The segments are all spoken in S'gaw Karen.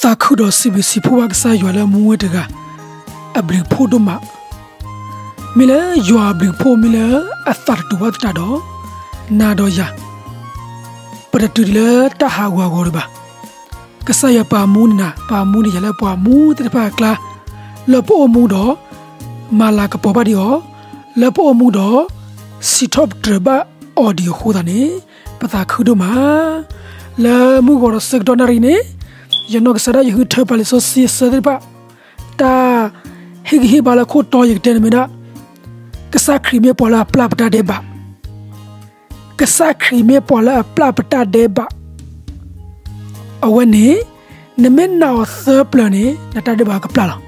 သးခုဒီးစံးဘျုးစံးဖှိၣ်ဘၣ်ကစၢ်ယွၤလၢမူဝဲတဂၤ အဘျုးဖှိၣ်ဒိၣ်မး, မ့ၢ်လၢယွၤအဘျုးဖှိၣ်မ့ၢ်လၢအသးတတူာ်ဘၣ်သတးဒီး နၤဒီးယၤ ပတတုၤဒံးလၢတၢ်ဟးဂီၤအဂီၢ်ဒံးဘၣ်. ကစၢ်ယွၤပာ်မူန့ၢ်နၤ ပာ်မူန့ၢ်ယၤလၢပှၤမူသ့ၣ်တဖၣ်အကျါ လၢပအိၣ်မူဒီး မၤလၤကပီၤဘၣ်ဒံးအီၤ, လၢပအိၣ်မူဒီး စံးထီၣ်ပတြၢၤဘၣ်အီၤဒံးအဃိသတးန့ၣ် ပသးခုဒိၣ်မး. လၢမုၢ်ဂီၤဒီးဆၢကတီၢ်နၣ်ရံၣ်န့ၣ် ယနီၢ်ကစၢ်ဒၣ်ယဟုထၢပှၤလံာ်စီဆှံအဆၢသ့ၣ်တဖၣ် တၢ်ဟ့ၣ်ဂံၢ်ဟ့ၣ်ဘါလၢခိၣ်တီယကတဲန့ၣ်မ့ၢ်ဒၣ် ကစၢ်ခရံာ်မ့ၢ်ပှၤလၢအပျၢ်ပတၢ်ဒဲးဘး ကစၢ်ခရံာ်မ့ၢ်ပှၤလၢအပျၢ်ပတၢ်ဒဲးဘး. အဝဲန့ၣ် နမ့ၢ်နာ်အီၤသၢပျၢၤန့ၣ် နတၢ်ဒဲးဘးကပျၢ်လီၤ.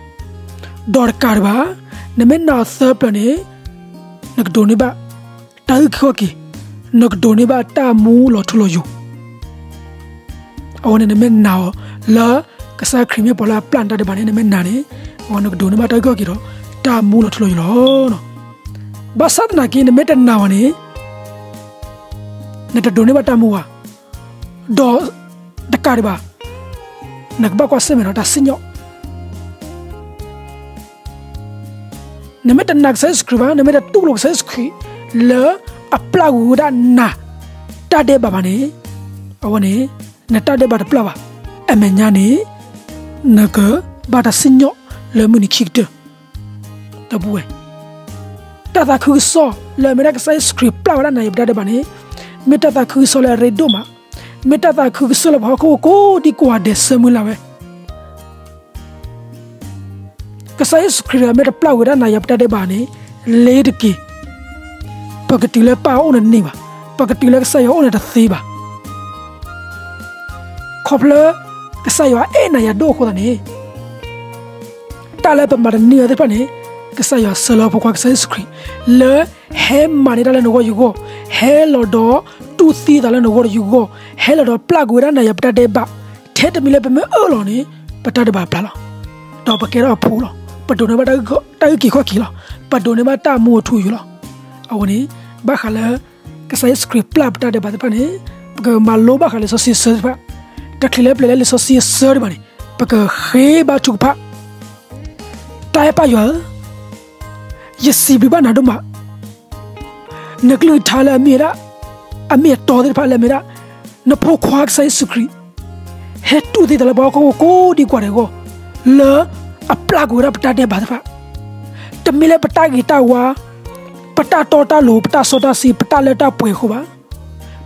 ဒီးတကးဒံးဘၣ် နမ့ၢ်နာ်အီၤသၢပျၢၤန့ၣ် နကဒိးန့ၢ်ဘၣ် တၢ်အုၣ်က့ၤခီၣ်က့ၤ, နကဒိးန့ၢ်ဘၣ်တၢ်မူလီၤထူလီၤယိာ်. အဝဲန့ၣ်နမ့ၢ်နာ်အီၤ လၢကစၢ်ခရံာ်မ့ၢ်ပှၤလၢအပျၢ်နတၢ်ဒဲးဘးန့ၣ် နမ့ၢ်နာ်န့ၣ် အဝဲနကဒိးန့ၢ်ဘၣ်တၢ်အုၣ်က့ၤခီၣ်က့ၤဒီး တၢ်မူလီၤထူလီၤယိာ်လီၤ. ဘၣ်ဆၣ်သနာ်က့ နမ့ၢ်တနာ်ဘၣ်န့ၣ် နတဒိးန့ၢ်ဘၣ်တၢ်မူဘၣ်. ဒီးတကးဒံးဘၣ် နကဘၣ်ကွၢ်ဆၢၣ်မဲာ်ဒီးတၢ်စံၣ်ညီၣ် နမ့ၢ်တနာ်ကစၢ်ယ့ၣ်ၡူးခရံာ်ဘၣ်, နမ့ၢ်တတူၢ်လိာ်ကစၢ်ယ့ၣ်ၡူးခရံာ် လၢအပျၢ်ကွံာ်ဝဲဒၣ်နၤ တၢ်ဒဲးဘးဘၣ်န့ၣ်, အဝဲန့ၣ် နတၢ်ဒဲးဘးတပျၢ်ဘၣ်. အမဲာ်ညါန့ၣ် နကဘၣ်တၢ်စံၣ်ညီၣ်လၢမုၢ်နံၤခံကတၢၢ် ဒီပုၢ်ဝဲၢ်, တၢ်သးခုကစီၣ်လၢအမ့ၢ်ဒၣ်ကစၢ်ယ့ၣ်ၡူးခရံာ်ပျၢ်ဝဲဒၣ်နၤယၤပတၢ်ဒဲးဘးန့ၣ်, မ့ၢ်တၢ်သးခုကစီၣ်လၢအရ့ဒိၣ်မး, မ့ၢ်တၢ်သးခုကစီၣ်လၢပှၤဟီၣ်ခိၣ်ဖိကိးဒံကိးဂၤဒဲးဆၢမုၢ်လၢ်ဝဲ ကစၢ်ယ့ၣ်ၡူးခရံာ်မ့ၢ်တပျၢ်ဝဲဒၣ်နၤယၤပတၢ်ဒဲးဘးန့ၣ်, လ့ၤတက့ၢ်. ပကတုၤလၢပၢ်အအိၣ်န့ၣ်တန့ၢ်ဘၣ်. ပကတုၤလၢကစၢ်ယွၤအအိၣ်န့ၣ်တသ့ဘၣ်. ခီဖျိ ကစၢ်ယွၤအဲၣ်နၤယၤဒိၣ်အဃိသတးန့ၣ်, တၢ်လၢပမၤတန့ၢ်အီၤသ့ၣ်တဖၣ်န့ၣ်, ကစၢ်ယွၤဆှၢလီၤဖိခွါကစၢ်ယ့ၣ်ၡူးခရံာ် လၢဟဲမၤန့ၢ်တၢ်လၢနဂီၢ်ယဂီၢ်, ဟဲလီၤဒီးတူၢ်သံအသးလၢနဂီၢ်ဒီးယဂီၢ်, ဟဲလီၤဒီးပျၢ်ကွံာ်ဝဲဒၣ်နၤယၤပတၢ်ဒဲးဘး, ထဲတမံၤလၢပမ့ၢ်အၢၣ်လီၤန့ၣ်, ပတၢ်ဒဲးဘးပျၢ်လီၤ. ဒီးပကဲထီၣ်အဖိလီၤ. ပဒိးန့ၢ်ဘၣ်တၢ်အုၣ်က့ၤခီၣ်က့ၤလီၤ. ပဒိးန့ၢ်ဘၣ်တၢ်မူအထူအယိာ်လီၤ. အဝဲန့ၣ် ဘၣ်ဃးလၢ ကစၢ်ယ့ၣ်ၡူးခရံာ်ပျၢ်ပတၢ်ဒဲးဘးသ့ၣ်တဖၣ်န့ၣ်, ပကမၤလိဘၣ်ဃးလံာ်စီဆှံအဆၢသ့ၣ်တဖၣ်, တချုးလၢပျၢၤလၢလံာ်စီဆှံအဆၢဒံးဘၣ်န့ၣ်, ပကဃ့ဘါထုကဖၣ် တၢ်အဲၣ်ပၢ်ယွၤဧၢ, ယစံးဘျုးဘၣ်နၤဒိၣ်မး, နကလုၢ်ကထါလၢအမ့ၢ်ဝဲဒၣ် အမ့ၢ်အတီသ့ၣ်တဖၣ်လၢအမ့ၢ်ဝဲဒၣ် နဖိခွါကစၢ်ယ့ၣ်ၡူးခရံာ် ဟဲတူၢ်သံသးလၢပှၤဟီၣ်ခိၣ်ဖိကိးဒံကိးဂၤဒဲးအဂီၢ်, လၢအပျၢ်ကွံာ်ဝဲဒၣ်ပတၢ်ဒဲးဘးသ့ၣ်တဖၣ်, တမ့ၢ်လၢပတၢ်ဂ့ၤတၢ်ဝါ, ပတၢ်တီတၢ်လိၤ, ပတၢ်စီတၢ်ဆှံ, ပတၢ်လၢတၢ်ပှဲၤအဃိဘၣ်.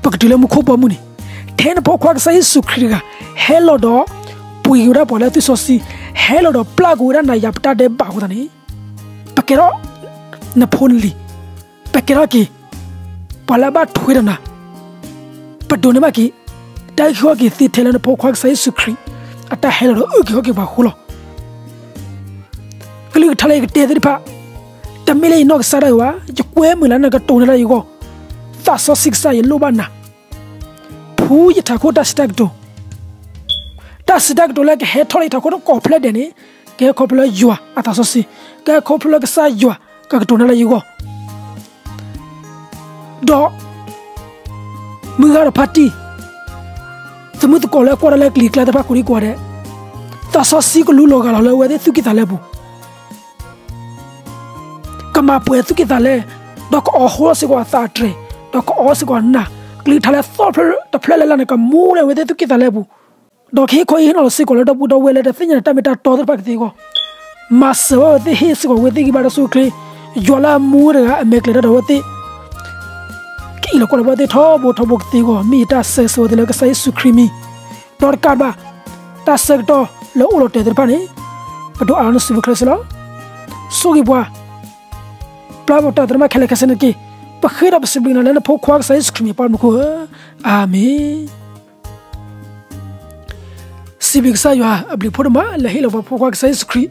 ပကတုၤလၢမူခိၣ်ဘီမုၢ်န့ၣ်, ထဲနဖိခွါကစၢ်ယ့ၣ်ၡူးခရံာ်တဂၤ ဟဲလီၤဒီး ပှ့ၤက့ၤဝဲဒၣ်ပှၤလၢအသွံၣ်စီဆှံ, ဟဲလီၤဒီးပျၢ်ကွံာ်ဝဲဒၣ်နၤယၤပတၢ်ဒဲးဘးအဃိသတးန့ၣ်, ပကဲထီၣ် နဖိနလံၤ, ပကဲထီၣ်က့ၤ ပှၤလၢအဘၣ်ထွဲဒီးနၤ, ပဒိးန့ၢ်ဘၣ်က့ၤ တၢ်အုၣ်က့ၤခီၣ်က့ၤသ့ထဲလၢနဖိခွါကစၢ်ယ့ၣ်ၡူးခရံာ် အတၢ်ဟဲလီၤဒီးအုၣ်က့ၤခီၣ်က့ၤပှၤအဃိလီၤ. ကလုၢ်ကထါလၢယကတဲသ့ၣ်တဖၣ်, တမ့ၢ်လၢယနီၢ်ကစၢ်ဒၣ်ယၤဘၣ်, ယကွဲမုာ်လၢနကတိၤန့ၢ်ဒၣ်ယဂီၢ်, သးစီဆှံကစၢ်ယလိၣ်ဘၣ်နၤ, ဖှူယထးခိၣ်တၢ်စံးတၢ်ကတိၤ, တၢ်စံးတၢ်ကတိၤလၢကဟဲထီၣ်လၢယထးခိၣ်ကိးဖျၢၣ်ဒဲးန့ၣ်, ကဟဲခီဖျိလၢယွၤအသးစီဆှံ, ကဟဲခီဖျိလၢကစၢ်ယွၤကကတိၤန့ၢ်လၢယဂီၢ် ဒီး မုၢ်ဂၤဒီးဖါတံၢ်, သမုၢ်သကိးလၢကွၢ်တၢ်လၢကလံၤကျါသ့ၣ်တဖၣ်ကိးဒံကိးဂၤဒဲး, သးစီဆှံကလူလီၤဂာ်လီၤလၢအဝဲသ့ၣ်သူၣ်ကံၢ်သးလဲပူၤ, ကမၤပှဲၤသူၣ်ကံၢ်သးလဲ, ဒီးကအီၣ်ဟိစ့ၢ်ကီးအသးအတြဲၤ, ဒီးကအီၣ်စ့ၢ်ကီးနၢ်, ကလုၢ်ကထါလၢအသီၣ်တဖျၢၣ်လၢ်လၢ်န့ၣ် ကမူလၢအဝဲသ့ၣ်သူၣ်ကံၢ်သးလဲပူၤ ဒီးကဟ့ၣ်ခီဟ့ၣ်နီၤလီၤစ့ၢ်ကီးလၢဒီပုၢ်ဒီဝဲၢ်လၢတသ့ၣ်ညါတၢ်မ့ၢ်တၢ်တီသ့ၣ်တဖၣ်ကသ့အဂီၢ်, မၤစၢၤဘၣ်အဝဲသ့ၣ် ဟ့ၣ်စ့ၢ်ကီးအဝဲသ့ၣ်ဂံၢ်ဘါဒီးဆိၣ်ဂ့ၤ, ယွၤလၢအမူတဂၤအမဲာ်ကျဲၤတၢ်ဒီးအဝဲသ့ၣ်, ကအံးလီၤကွၢ်လီၤဘၣ်သ့ၣ်ထီဘိထီဘိကသ့အဂီၢ် မ့ၢ်ယတၢ်ဆၢဂ့ၤဆၢဝါသ့ၣ်လၢကစၢ်ယ့ၣ်ၡူးခရံာ်မံၤ, ဒီးတကးဘၣ်, တၢ်ဆၢကတီၢ်လၢအိၣ်လီၤတဲာ်သ့ၣ်တဖၣ်န့ၣ်, ပဒိးအးလီၤနစုပူၤခဲလၢာ်စ့ၢ်လီၤ. ဆိၣ်ဂ့ၤပှၤ ပျၢ်ပတၢ်သရၣ်မးခဲလၢာ်ခဲဆ့န့ၣ်တက့ၢ်. ပဃ့ဒီးပစံးဘျုးနၤလၢနဖိခွါကစၢ်ယ့ၣ်ၡူးခရံာ်မံၤပၢ်မူခိၣ်ဧၢ, အၤမ့ၣ်. စံးဘျုးကစၢ်ယွၤအဘျုးဖှိၣ်ဒိၣ်မး လၢဟ့ၣ်လီၤပှၤဖိခွါကစၢ်ယ့ၣ်ၡူးခရံာ်,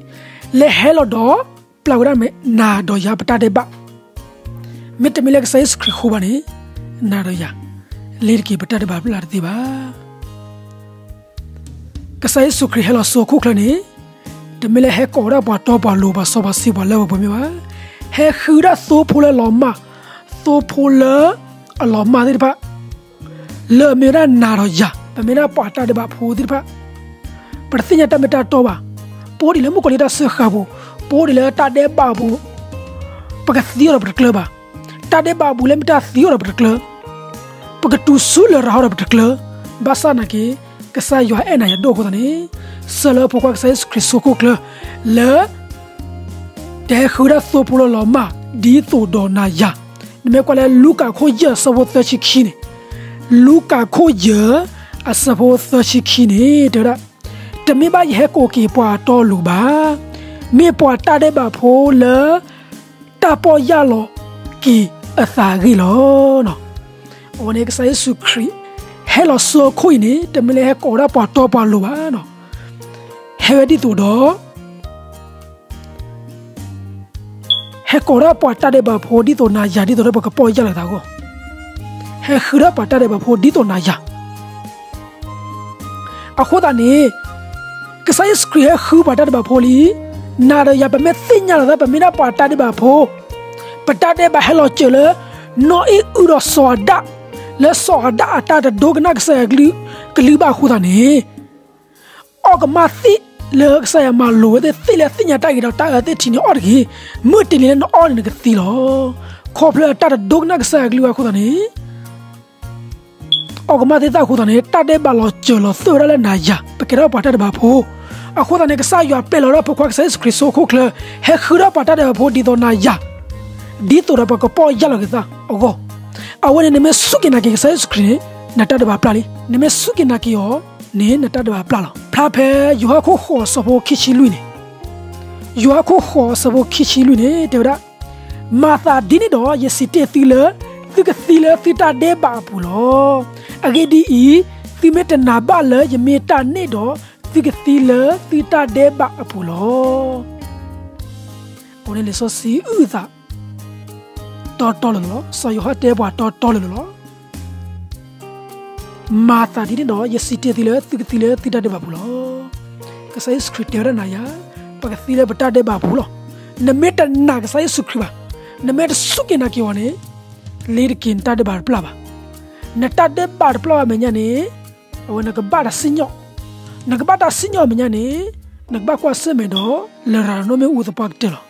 လၢဟဲလီၤဒီးပျၢ်ဝဲဒၣ်နၤဒီးယၤပတၢ်ဒဲးဘး, မ့တမ့ၢ်လၢကစၢ်ယ့ၣ်ၡူးခရံာ်အဃိဘၣ်န့ၣ်, နၤဒီးယၤ လ့ၤတက့ၤပတၢ်ဒဲးဘးပျၢ်တသ့ဘၣ်. ကစၢ်ယ့ၣ်ၡူးခရံာ်ဟဲလီၤစိၤအခိၣ်ချၢန့ၣ်, တမ့ၢ်လၢဟဲကိးဝဲဒၣ်ပှၤတီပှၤလိၤပှၤစီပှၤဆှံပှၤလၢပှဲၤပှဲၤမ့ၢ်ဘၣ်. ဟဲဃုဒၣ်သိဖိလၢအလီၤမၢ်, သိဖိလၢအလီၤမၢ်သ့ၣ်တဖၣ်, လၢအမ့ၢ်ဝဲဒၣ်နၤဒီးယၤ ပမ့ၢ်ဒၣ်ပှၤတၢ်ဒဲးဘးဖိသ့ၣ်တဖၣ်, ပတသ့ၣ်ညါတၢ်မ့ၢ်တၢ်တီဘၣ်. ပအိၣ်ဒံးလၢမုၣ်ကီၤလံၢ်တၢ်စၢဃာ်ပူၤ, ပအိၣ်ဒံးလၢတၢ်ဒဲးဘးအပူၤ, ပကသံအီၤဒီးပတကျၢၤဘၣ်. တၢ်ဒဲးဘးအပူၤလၢမ့ၢ်တၢ်သံအီၤဒီးပတကျၢၤ, ပကတုၤဆူလရာ်ဟီဒီးပတကျၢၤ, ဘၣ်ဆၣ်သနာ်က့ ကစၢ်ယွၤအဲၣ်နၤယၤဒိၣ်အဃိသတးန့ၣ်, ဆှၢလၢဖိခွါကစၢ်ယ့ၣ်ၡူးခရံာ်ဆိခိၣ်ကျၢၢ် လၢ တဟဲဃုဒၣ်သိဖိလၢလီၤမၢ် ဒ်သိးဒီးနၤယၤ. နမ့ၢ်ကွၢ်လၢလူၤကၣ်ခိၣ်ယဲၢ်အဆၢဖိသၢဆံခံန့ၣ်, လူၤကၣ်ခိၣ်ယဲၢ်အဆၢဖိသၢဆံခံန့ၣ် တဲဝဲဒၣ်, တမ့ၢ်ဘၣ်ယဟဲကိးက့ၤပှၤအတီအလိၤဘၣ်, မ့ၢ်ပှၤတၢ်ဒဲးဘးဖိလၢ တၢ်ပီၢ်ယၢ်လီၤက့ၤအသးအဂ့ၢ်လီၤ. အဝဲန့ၣ်ကစၢ်ယ့ၣ်ၡူးခရံာ် ဟဲလီၤဆှၢခိၣ်အံၤန့ၣ် တမ့ၢ်လၢဟဲကိးဒၣ်ပှၤတီပှၤလိၤဘၣ်, ဟဲဝဲဒ်သိးဒီး ဟဲကိးဒၣ်ပှၤတၢ်ဒဲးဘးဖိ ဒ်သိးနၤယၤ ဒ်သိးဒီးပကပီၢ်ယၢ်လီၤသးအဂီၢ်, ဟဲဃုဒၣ်ပှၤတၢ်ဒဲးဘးဖိဒ်သိးနၤယၤ. အဃိသတးန့ၣ် ကစၢ်ယ့ၣ်ၡူးခရံာ်ဟဲဃုပှၤတၢ်ဒဲးဘးဖိလံ, နၤဒီးယၤ ပမ့ၢ်သ့ၣ်ညါလီၤသး ပမ့ၢ်ဒၣ်ပှၤတၢ်ဒဲးဘးဖိ, ပတၢ်ဒဲးဘးဟဲလီၤစၢၤလၢ နီၢ်အံၣ်အုဒီးစီၤအၤဒၣ်, လၢစီၤအၤဒၣ်အတၢ်တဒိကနၣ်ကစၢ်ယွၤကလုၢ်ဘၣ်အဃိသတးန့ၣ် အီၣ်ကမၣ်သ့ၣ်လၢကစၢ်ယွၤမၤလိာ်ဝဲသ့ၣ် သ့ၣ်လၢသ့ၣ်ညါတၢ်ဂ့ၤဒီးတၢ်အၢသ့ၣ်ထံန့ၣ်အီၣ်တဂ့ၤ, မုၢ်တနံၤလၢနအီၣ်န့ၣ်နကသံလီၤ. ခီဖျိအတၢ်တဒိကနၣ်ကစၢ်ယွၤကလုၢ်ဘၣ်အဃိသတးန့ၣ် အီၣ်ကမၣ်သ့ၣ်တဖၣ်အဃိသတးန့ၣ် တၢ်ဒဲးဘးလီၤစၢၤလီၤသွဲၣ်ဝဲဒၣ်လၢနၤယၤ ပကဲထီၣ်ပှၤတၢ်ဒဲးဘးဖိ, အဃိသတးန့ၣ် ကစၢ်ယွၤပျဲလီၤဒၣ်ဖိခွါကစၢ်ယ့ၣ်ၡူးခရံာ်ဆိခိၣ်ချၢ, ဟဲဃုထီၣ်ပှၤတၢ်ဒဲးဘးဖိဒ်သိးနၤယၤ, ဒ်သိးဒီးပကပီၢ်ယၢ်လီၤက့ၤသးအဂီၢ်, အဝဲန့ၣ် နမ့ၢ်စူၢ်က့ၤနာ်က့ၤကစၢ်ယ့ၣ်ၡူးခရံာ်န့ၣ် နတၢ်ဒဲးဘးပျၢ်လံ, နမ့ၢ်စူၢ်က့ၤနာ်က့ၤအီၤန့ၣ် နတၢ်ဒဲးဘးပျၢ်လီၤ. ဖျါဖဲယိၤဟၣ်ခိၣ်ဃိးအဆၢဖိခံဆံလွံၢ်န့ၣ်, ယိၤဟၣ်ခိၣ်ဃိးအဆၢဖိခံဆံလွံၢ်န့ၣ် တဲဝဲဒၣ်, မၤသးဒ်န့ၣ်ဒီး ယစံးတ့ၢ်သုလၢ သုကသံလၢသုတၢ်ဒဲးဘးအပူၤလီၤ. အဂ့ၢ်ဒ်အံၤ, သုမ့ၢ်တနာ်ဘၣ်လၢယမ့ၢ်တၢ်န့ၣ်ဒီး သုကသံလၢသုတၢ်ဒဲးဘးအပူၤလီၤ. အဝဲန့ၣ်လံာ်စီဆှံအုၣ်သး တီတီလိၤလိၤလီၤ. စီၤယိၤဟၣ်တဲပှၤတီတီလိၤလိၤလီၤ. မၤသးဒ်န့ၣ်ဒီး ယစံးတ့ၢ်သုလၢသုကသံလၢသုတၢ်ဒဲးဘးပူၤလီၤ. ကစၢ်ယ့ၣ်ၡူးခရံာ်တဲဝဲဒၣ်နၤယၤ, ပကသံလၢပတၢ်ဒဲးဘးပူၤလီၤ. နမ့ၢ်တနာ်ကစၢ်ယ့ၣ်ၡူးခရံာ်ဘၣ်, နမ့ၢ်တစူၢ်က့ၤနာ်က့ၤအီၤန့ၣ်, လ့ၤတက့ၤနတၢ်ဒဲးဘးတပျၢ်ဘၣ်. နတၢ်ဒဲးဘးတပျၢ်ဘၣ်အမဲာ်ညါန့ၣ်, အဝဲနကဘၣ်တၢ်စံၣ်ညီၣ်, နကဘၣ်တၢ်စံၣ်ညီၣ်အမဲာ်ညါန့ၣ်, နကဘၣ်ကွၢ်ဆၢၣ်မဲာ်ဒီး လရာ်နီၣ်မ့ၣ်အူသပှၢ်ကတၢၢ်လီ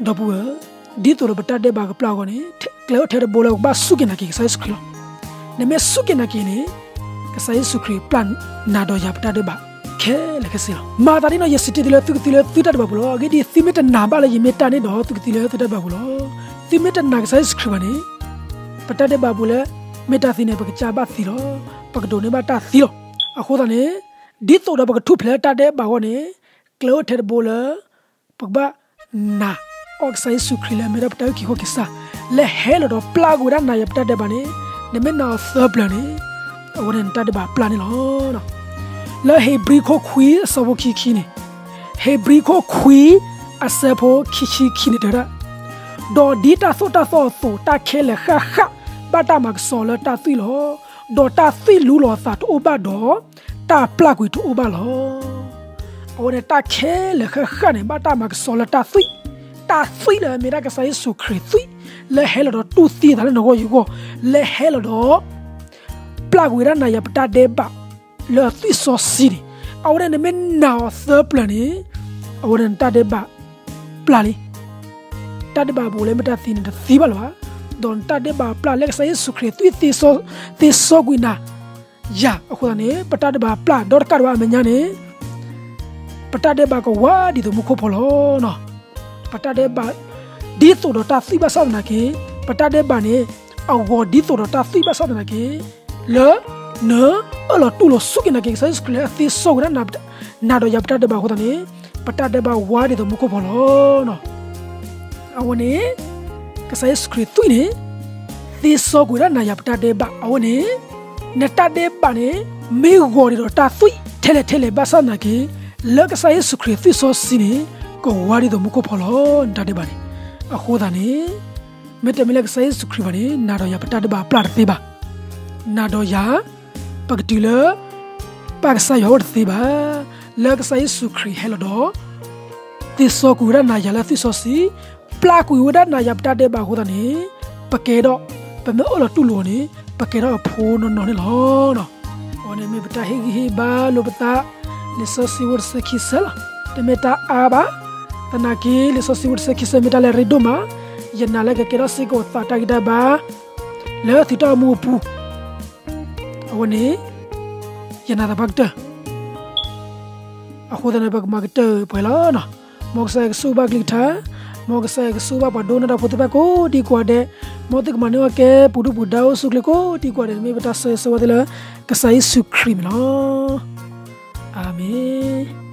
ၤ. ဒီပုၢ်ဝဲၢ်, ဒ်သိးဒီးပတၢ်ဒဲးဘးကပျၢ်အဂီၢ်န့ၣ်, ကျဲအိၣ်ထဲတဘိလၢပကဘၣ်စူၢ်က့ၤနာ်က့ၤကစၢ်ယ့ၣ်ၡူးခရံာ်လီၤ. နမ့ၢ်စူၢ်က့ၤနာ်က့ၤန့ၣ်, ကစၢ်ယ့ၣ်ၡူးခရံာ်ပျၢ်နၤဒီးယၤပတၢ်ဒဲးဘးခဲလၢာ်ခဲဆ့လီၤ. မၤသးဒ်န့ၣ်ဒီး ယစံးတ့ၢ်သုလၢသုကသံလၢသုတၢ်ဒဲးဘးပူၤလီၤ. အဂ့ၢ်ဒ်အံၤ, သုမ့ၢ်တနာ်ဘၣ်လၢယမ့ၢ်တၢ်န့ၣ်ဒီး သုကသံလၢသုတၢ်ဒဲးဘးပူၤလီၤ. သုမ့ၢ်တနာ်ကစၢ်ယ့ၣ်ၡူးခရံာ်ဘၣ်န့ၣ်, ပတၢ်ဒဲးဘးပူၤလၢ မ့ၢ်တၢ်သံန့ၣ် ပကစၢ်ဘၣ်သံလီၤ. ပကဒိးန့ၢ်ဘၣ်တၢ်သံလီၤ. အဃိသတးန့ၣ်, ဒ်သိးဒီးပကထူၣ်ဖျဲးလၢတၢ်ဒဲးဘးအဂီၢ်န့ၣ်, ကျဲအိၣ်ထဲတဘိလၢ ပကဘၣ်နာ်အီၤကစၢ်ယ့ၣ်ၡူးခရံာ်လၢအမ့ၢ်ဒၣ်ပတၢ်အုၣ်က့ၤခီၣ်က့ၤကစၢ်, လၢဟဲလီၤဒီးပျၢ်ကွံာ်ဝဲဒၣ်နၤယၤပတၢ်ဒဲးဘးန့ၣ်, နမ့ၢ်နာ်အီၤသၢပျၢၤန့ၣ်, အဝဲန့ၣ်နတၢ်ဒဲးဘးပျၢ်န့ၣ်လီၤ. လၢဧ့ၤဘြံၤခိၣ်ခွံအဆၢဖိခံဆံခံန့ၣ်, ဧ့ၤဘြံၤခိၣ်ခွံအဆၢဖိခံဆံခံန့ၣ် တဲဝဲဒၣ်, ဒီးဒ်တၢ်သိၣ်တၢ်သီအသိး, တၢ်ခဲလၢာ်ဃၣ်ဃၣ် ဘၣ်တၢ်မၤကဆှီလၢတၢ်သွံၣ်လီၤ. ဒီးတၢ်သွံၣ်လူလီၤအသးတအိၣ်ဘၣ်ဒီး, တၢ်ပျၢ်ကွံာ်တအိၣ်ဘၣ်လီၤ. အဝဲန့ၣ်တၢ်ခဲလၢာ်ဃၣ်ဃၣ်န့ၣ် ဘၣ်တၢ်မၤကဆှီလၢတၢ်သွံၣ်, တၢ်သွံၣ်လၢအမ့ၢ်ဒၣ်ကစၢ်ယ့ၣ်ၡူးခရံာ်သွံၣ်, လၢဟဲလီၤဒီးတူၢ်သံအသးလၢနဂီၢ်ယဂီၢ်, လၢဟဲလီၤဒီး ပျၢ်ကွံာ်ဝဲဒၣ်နၤယၤပတၢ်ဒဲးဘး လၢအသွံၣ်စီဆှံန့ၣ်, အဝဲန့ၣ်နမ့ၢ်နာ်အီၤသၢပျၢၤန့ၣ်, အဝဲန့ၣ်နတၢ်ဒဲးဘးပျၢ်လံ. တၢ်ဒဲးဘးပူၤလၢမ့ၢ်တၢ်သံန့ၣ်တသံဘၣ်လၢၤဘၣ်, ဒီးနတၢ်ဒဲးဘးပျၢ်လၢကစၢ်ယ့ၣ်ၡူးခရံာ်သွံၣ်သ့စီကွံာ်နၤယၤအဃိသတးန့ၣ်, ပတၢ်ဒဲးဘးပျၢ်ဒီးတကးဒံးဘၣ်အမဲာ်ညါန့ၣ်, ပတၢ်ဒဲးဘးကဝါဒ်သိးမူခိၣ်ဖီလီၤ. ပတၢ်ဒဲးဘး ဒ်သိးဒီးတၢ်သွံၣ်ဘၣ်ဆၣ်သနာ်က့, ပတၢ်ဒဲးဘးန့ၣ် အဂီၤဒ်သိးဒီးတၢ်သွံၣ်ဘၣ်ဆၣ်သနာ်က့, လၢ နအၢၣ်လီၤတူၢ်လိာ်စူၢ်က့ၤနာ်က့ၤကစၢ်ယ့ၣ်ၡူးခရံာ်လၢအသ့စီကွံာ်ဒၣ် နၤဒီးယၤပတၢ်ဒဲးဘးအဃိသတးန့ၣ်, ပတၢ်ဒဲးဘးဝါဒ်သိးမူခိၣ်ဖီလီၤ. အဝဲန့ၣ် ကစၢ်ယ့ၣ်ၡူးခရံာ်သွံၣ်န့ၣ် သ့စီကွံာ်ဒၣ်နၤယၤပတၢ်ဒဲးဘး, အဝဲန့ၣ် နတၢ်ဒဲးဘးန့ၣ် မ့ၢ်ဂီၤဒ်သိးတၢ်သွံၣ်ထဲလဲၣ်ထဲလဲၣ်ဘၣ်ဆၣ်သနာ်က့, လၢကစၢ်ယ့ၣ်ၡူးခရံာ်သွံၣ်စီဆှံန့ၣ် ကဝါဒ်သိးမူခိၣ်ဖီလီၤ နတၢ်ဒဲးဘးန့ၣ်. အဃိသတးန့ၣ် မ့တမ့ၢ်လၢကစၢ်ယ့ၣ်ၡူးခရံာ်ဘၣ်န့ၣ် နၤဒီးယၤပတၢ်ဒဲးဘးပျၢ်တသ့ဘၣ်. နၤဒီးယၤ ပကတုၤလၢ ပၢ်ကစၢ်ယွၤအိၣ်တသ့ဘၣ်. လၢကစၢ်ယ့ၣ်ၡူးခရံာ်ဟဲလီၤဒီး သ့စီကွံာ်ဝဲဒၣ်နၤယၤလၢသွံၣ်စီဆှံ, ပျၢ်ကွံာ်ဝဲဒၣ်နၤယၤပတၢ်ဒဲးဘးအဃိသတးန့ၣ်, ပကဲဒီး ပမ့ၢ်အၢၣ်လီၤတူၢ်လိာ်အီၤန့ၣ် ပကဲဒီးအဖိနီၢ်နီၢ်န့ၣ်လီၤ. အဝဲန့ၣ်မ့ၢ်ပတၢ်ဟ့ၣ်ဂံၢ်ဟ့ၣ်ဘါလိာ်ပသး လံာ်စီဆှံဖိတဆၢခံဆၢလီၤ. တမ့ၢ်တၢ်အါဘၣ်, သနာ်က့ လံာ်စီဆှံဖိတဆၢခံဆၢမ့ၢ်တၢ်လၢအရ့ဒိၣ်မး, ယနာ်လၢကကဲထီၣ်စ့ၢ်ကီးသးတၢ်ဂံၢ်တၢ်ဘါ လၢသုတၢ်အိၣ်မူအပူၤ, အဝဲန့ၣ် ယနာ်သပှၢ်ကတၢၢ်. အဃိသတးန့ၣ် ပကမၤကတၢၢ်ပှဲၤလီၤ. မ်ကစၢ်ယွၤကဆိၣ်ဂ့ၤဘၣ်ကလုၢ်ကထါ, မ်ကစၢ်ယွၤကဆိၣ်ဂ့ၤဘၣ်ပှၤဒိကနၣ်တၢ်ဖိသ့ၣ်တဖၣ်ကိးဒံကိးဂၤဒဲး, မ်သုကမၤန့ၢ်အီၣ်ကဲ ပူၤဒုၣ်ပူၤဒါအိၣ်ဆူၣ်အိၣ်ချ့ကိးဒံကိးဂၤဒဲးန့ၣ် မ့ၢ်ပတၢ်ဆၢဂ့ၤဆၢဝါသ့ၣ်လၢ ကစၢ်ယ့ၣ်ၡူးခရံာ်မံၤလီၤ. အၤမ့ၣ်.